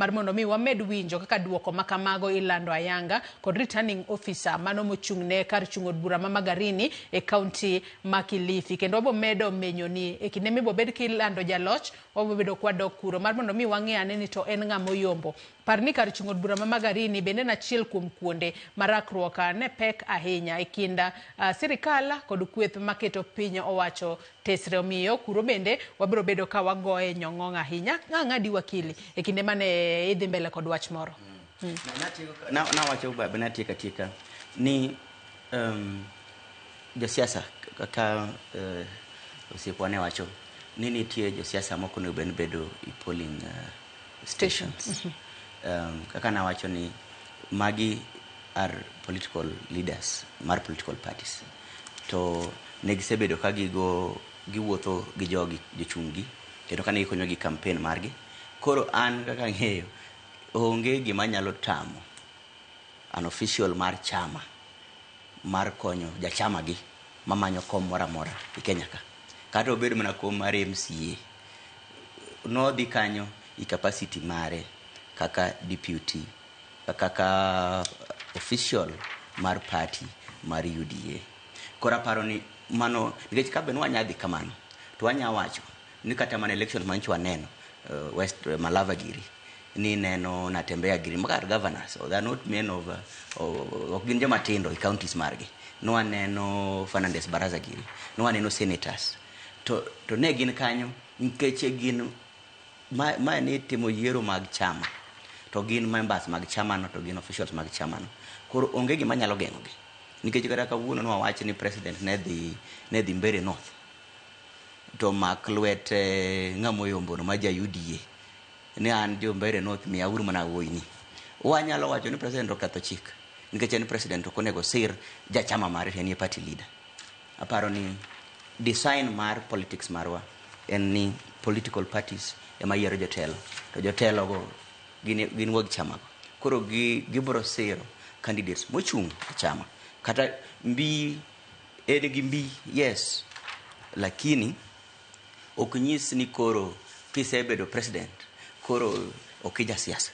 Mar mondo mi wamed winjo kaka duoko ma kamago ilando ayanga kod returning officer mano mochung' ne kar chung' od bura ma Magarini e kaunti ma Kilifi. Kendo wabo medo menyo ni e kinde mibo bed kilando jaloch, wabo bedo kwadok kuro mar mondo mi wang'e ane ni to en ng'a moyombo. Par ni kar chung' od bura ma Magarini bende en achiel kuom kuonde ma rakruok ne pek ahinya e kind sirikal kod kweth maketo piny owacho tesre. Omiyo kuro bende wabiro bedo ka wagoye nyong'ong' ahinya. Ng'adi wakili e kinde mane idhi mbele kod wach moro. Nawacho ba natieko atieka ni josiasa kaka osiepwa ne wacho ni nitie josiasa mok onego bed ni bedo e polling stations. Kaka nawacho ni magi are political leaders mar political parties to ne gisebedo ka gigo giwuotho gi jogi jochung' gi kendo ka ne gikonyo gi campaign margi. Koro an kaka ang'eyo, onge gima nyalo tamo an official mar chama mar konyo jachama gi mamanyo kom moro amora e Kenya ka, kata obed mana kom mar MCA. Nodhi kanyo i capacity mare kaka deputy, kaka official mar party mar UDA. Koro aparo ni mano nikech ka be nwanya dhi kamano to wanya wacho ni kata mana elections manyocha waneno West Malava giri ni neno Natembeya giri maka governors, so they are not men of ok gin joma tindo e counties margi. Nwaneno Fernandes Baraza giri, nwaneno senators to ne gin kanyo nikech gin ma ne timo yiero mag chama to gin members mag chamano to gin officials mag chamano. Koro onge gima nyalo geng'ogi nikech kata kawuono nwawach ni president ne dhi Mbeere North to mak lwet ng'ama oyombono ma ja UDA ni an jo Mbeere North miyauru mana wuoyini. Wanyalo wacho ni president oketho chik nikech en president, ok onego sir jachama mare to en e party leader. Aparo ni design mar politics marwa en ni political parties ema yiero jotelo to jotelo go gin weg chamago. Koro gibiro siro candidates mochung' e chama kata mbi en gi mbi, yes, lakini ok nyis ni koro kisebedo president koro ok ija siasa.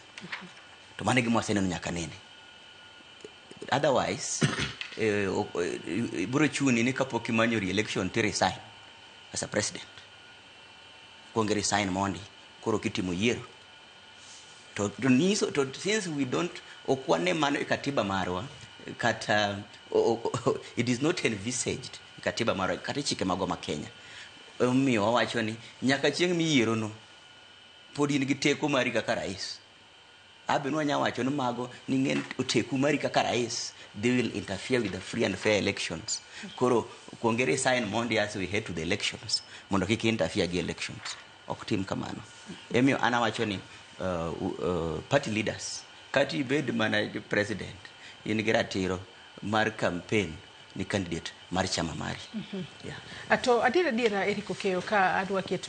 To mano e gima waseneno nyaka nene. Otherwise biro chuni ni kapok imanyo re-election to resign as a president. Kuong resign mondi koro kitimo yiero to nyiso to since we don't ok wane mano e katiba marwa kata it is not envisaged e katiba marwa kata e chike magwa ma Kenya. Omiyo wawacho ni nyaka chieng' miyierono pod in gi teko mari kaka rais. Abe nwanya wacho ni mago ni ng'en oteku mari kaka rais, they will interfere with the free and fair elections. Koro kuong resign mondi as we head to the elections mondo kik interfere gi elections. Ok tim kamano. Emiyo an awacho ni party leaders, kata ibed mana president, in gi ratiro mar campaign ni candidate mar chama mari. Yeah. To adier adiera Eric Okeyo ka adwa keto